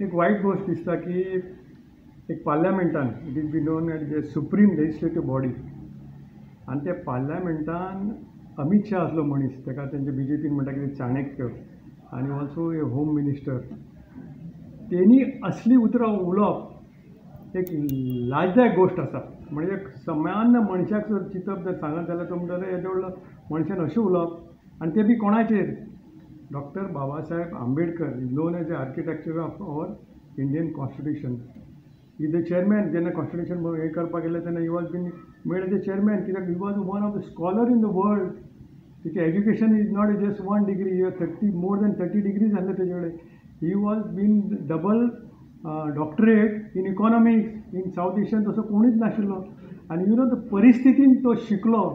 एक वायट गोश्ट दिसता की एक पार्लमेंटान, it is be known as a supreme legislative body, आनी त्या पार्लमेंटान अमीत शाह आसलो मनीस, ताका तेंचे बीजेपीन म्हणटा कितें चाणक्य आनी ऑल्सो ए होम मिनिस्टर, तेणी असली उतरां उलोवप एक लाजदायक गोश्ट आसा. म्हणजे सामान्य मनशाक जर चिंतप जर सांगत जाल्यार तो म्हणटलो येदो व्हडलो मनशान अशें उलोवप, आनी तें बी कोणाचेर? Doctor Babasaheb Ambedkar is known as a architecture of our Indian constitution. Is the chairman. जेन्ना कॉन्स्टिट्युशन हें करपाक गेलें तेन्ना he was been made as a chairman, कित्याक he was one of the scholar in the world. तेचें education is not just one degree, thirty more than 30 degrees आसले तेजे कडेन. He was been double doctorate in economics in South Asian, तसो कोणूच नाशिल्लो. आनी you know the परिस्थितीन तो शिकलो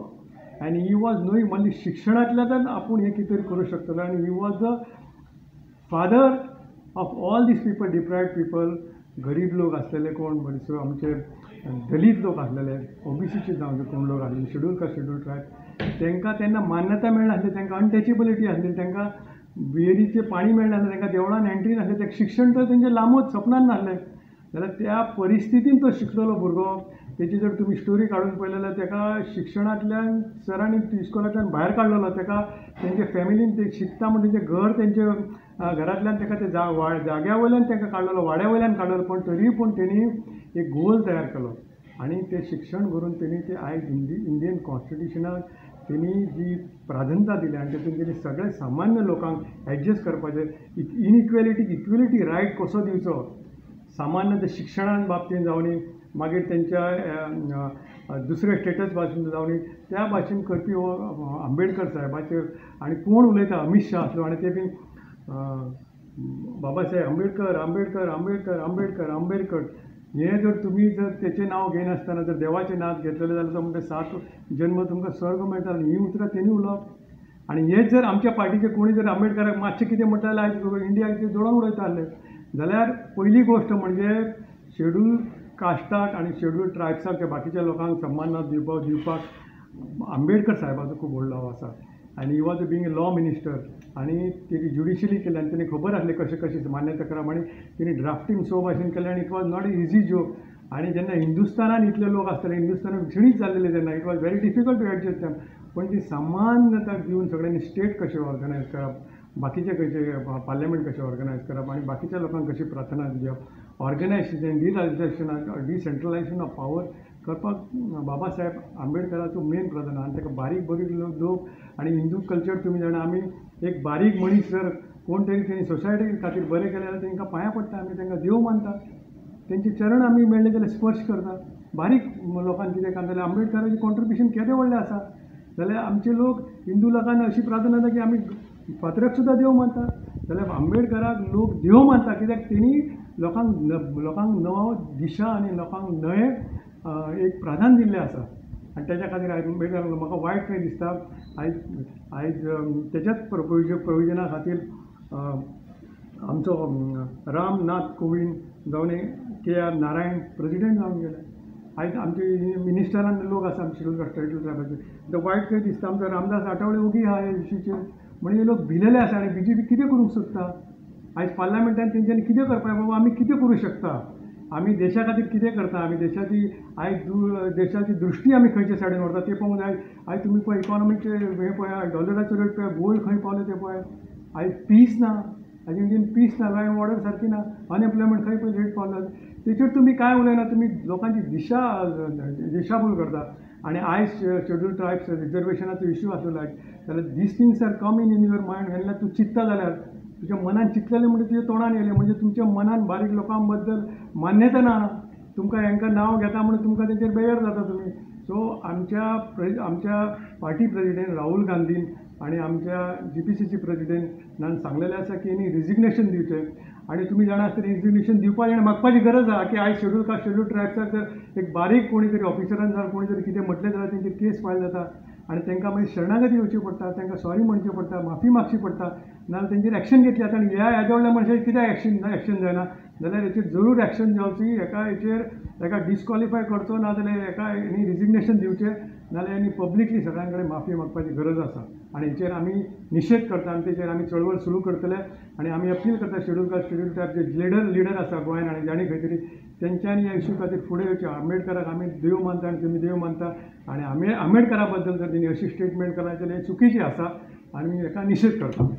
आनी he was knowing, म्हणजे शिक्षणांतल्यान आपूण हें कितें तरी करूं शकतलो. आनी he was the father of all these people, deprived people, गरीब लोक आसलेले कोण, म्हणजे आमचे दलीत लोक आसलेले, ओबीसीचे जावं कोण लोक आसलेले, शेड्यूल कास्ट शेड्यूल ट्रायब, तांकां तेन्ना मान्यता मेळनासली, तांकां अनटचेबिलिटी आसली, तांकां विहिरीचें पाणी मेळनासलें, तांकां देवळान एंट्री नासली, तांकां शिक्षण तर तेंचें लांबूच सपनान नासलें. जाल्यार त्या परिस्थितीन तो शिकलेलो भुरगो, तेची जर तुमी स्टोरी काडून पळयली जाल्यार ताका शिक्षणांतल्यान सरांनी इस्कॉलांतल्यान भायर काडलेलो, ताका तेंच्या फॅमिलीन ते शिकता म्हूण तेंचें घर तेंचे घरांतल्यान ताका ते जाग्या वयल्यान ताका काडलेलो, वाड्या वयल्यान काडलेलो, पण तरी पूण तेणी एक गोल तयार केलो आनी तें शिक्षण करून तेणी ते आयज इंडियन कॉन्स्टिट्युशनाक तेणी जी प्राधान्यता दिल्या आनी तेतून तेणी सगळे सामान्य लोकांक एडजस्ट करपाचें, इनइक्वेलिटीक इक्वेलिटी रायट कसो दिवचो, सामान्य ते शिक्षणान बाबतीन जावनी, मागीर तेंच्या दुसरे स्टेटस भाशेन जावनी, त्या भाशेन करपी हो आंबेडकर साहेबाचेर. आनी कोण उलयता? अमीत शाह आसलो, आनी ते बी बाबासाहेब आंबेडकर आंबेडकर आंबेडकर आंबेडकर आंबेडकर हें जर तुमी जर तेचें नांव घेयनासतना जर देवाचें नांव घेतलेलें जाल्यार तो म्हणटा 7 जन्म तुमकां स्वर्ग मेळटा, हीं उतरां तेणी उलोवप. आनी हेच जर आमच्या पार्टीचे कोणी जर आंबेडकराक मातशें कितें म्हणटा जाल्यार आयज इंडियाक ते जोडोवन उडयता आसले. जाल्यार पयली गोश्ट म्हणजे शेड्यूल कास्टाक आनी शेड्यूल ट्रायब्साक बाकीच्या लोकांक सन्मान दिवपाक आंबेडकर साहेबाचो खूब व्हडलो आसा. आनी he was being a law minister, आनी तेणी ज्युडिशरी केली आनी तेणी खबर आसली कशें कशें मान्यता करप, आनी तेणी ड्राफ्टींग सो भाशेन केलें आनी it was not a easy job. आनी जेन्ना हिंदुस्तानान इतले लोक आसतले, हिंदुस्तानान विसणीच जाल्लेले तेन्ना it was very difficult to adjust them, पण ती समानता दिवन सगळ्यांनी स्टेट कशें ऑर्गनायज करप, बाकीचे खंयचे पार्लमेंट कशें ऑर्गनायज करप आनी बाकीच्या लोकांक कशी प्रार्थना दिवप, ऑर्गनायजेशन डिरायजेशन डिसेंट्रलायजेशन ऑफ पावर करपाक बाबासाहेब आंबेडकराचो मेन प्रधान. आनी ताका बारीक बारीक लोक आनी हिंदू कल्चर तुमी जाणा, आमी एक बारीक मनीस जर कोण तरी तेणी सोसायटी खातीर बरें केलें जाल्यार तांकां पांयां पडटा, आमी तांकां देव मानता, तेंचे चरण आमी मेळ्ळे जाल्यार स्पर्श करता. बारीक लोकांक कितें काम जाल्यार आंबेडकराचें कॉन्ट्रिब्युशन केदें व्हडलें आसा. जाल्यार आमचे लोक हिंदू लोकांक अशी प्रार्थना जाता की आमी फातराक सुद्दां देव मानता, जाल्यार आंबेडकराक लोक देव मानता, कित्याक तेणी लोकांक नवो दिशा आनी लोकांक नवें एक प्राधान्य दिल्लें आसा. आनी तेज्या खातीर आंबेडकराक म्हाका वायट खंय दिसता, आयज आयज तेच्याच प्रोविजना खातीर आमचो रामनाथ कोविंद जावन के आर नारायण प्रेजिडेंट जावन गेले. आयज आमचे मिनिस्टरान लोक आसा आमचे शेड्यूल कास्ट शेड्यूल ट्रायबाचे, ते वायट खंय दिसता. आमचो रामदास आठवले ओगी आहा ह्या इशूचेर, म्हणजे लोक भिलेले आसा आनी बीजेपी कितें करूंक सोदता आयज पार्लमेंटान तेंच्यांनी कितें करपाक बाबा, आमी कितें करूं शकता, आमी देशा खातीर कितें करता, आमी देशाची आयज देशाची दृश्टी आमी खंयच्या सायडीन व्हरता तें पळोवंक जाय. आयज तुमी पळय इकॉनॉमीचे हें पळया, डॉलराचो रेट पळया, गोल्ड खंय पावलें तें पळया, आयज पीस ना, आयज इंडियन पीस ना, लॉ एंड ऑर्डर सारकी ना, अनएम्प्लॉयमेंट खंय पळय रेट पावला, तेचेर तुमी कांय उलयना, तुमी लोकांची दिशा दिशाभूल करता. आनी आयज शेड्यूल ट्रायब्स रिजर्वेशनाचो इश्यू आसलो आयज, जाल्यार these things are coming in your mind. जेन्ना तूं चिंत्ता जाल्यार तुज्या मनान चिंतलेलें म्हणजे तुज्या तोंडान येयलें, म्हणजे तुमच्या मनान बारीक लोकां बद्दल मान्यता ना, तुमकां हेंकां नांव घेता म्हणून तुमकां तेंचेर बेजार जाता तुमी. सो आमच्या पार्टी प्रेजिडेंट राहुल गांधीन आनी आमच्या GPCC प्रेजिडेंटान सांगलेलें आसा की हेणी रिजिग्नेशन दिवचें. आनी तुमी जाणा आसतलीं रिजिग्नेशन दिवपाचें आनी मागपाची गरज आहा की आयज शेड्यूल कास्ट शेड्यूल ट्रायब्साक जर एक बारीक कोणी तरी ऑफिसरान जर कोणी तरी कितें म्हटलें जाल्यार तेंची केस फायल जाता आनी तांकां मागीर शरणागती येवची पडटा, तांकां सॉरी म्हणचें पडटा, माफी मागची पडटा, नाजाल्यार तेंचेर एक्शन घेतली जाता. आनी ह्या येद्या व्हडल्या मनशाचेर कित्याक एक्शन जायना जाल्यार हेचेर जरूर एक्शन जावची, हेका हेचेर हेका डिस्कॉलिफाय करचो, नाजाल्यार हेका हेणी रिजिग्नेशन दिवचें. नाजाल्यार आमी पब्लिकली सगळ्यां कडेन माफी मागपाची गरज आसा आनी हेचेर आमी निशेध करता आनी तेचेर आमी चळवळ सुरू करतले. आनी आमी अपील करता शेड्यूल कास्ट शेड्यूल ट्रायब जे लिडर आसा गोंयान आनी जाणी खंय तरी तेंच्यांनी ह्या इशू खातीर फुडें येवचें. आंबेडकराक आमी देव मानता आनी तुमी देव मानता आनी आमी आंबेडकरा बद्दल जर तेणी अशी स्टेटमेंट केला जाल्यार हें चुकीचें आसा आनी हेका निशेध करता.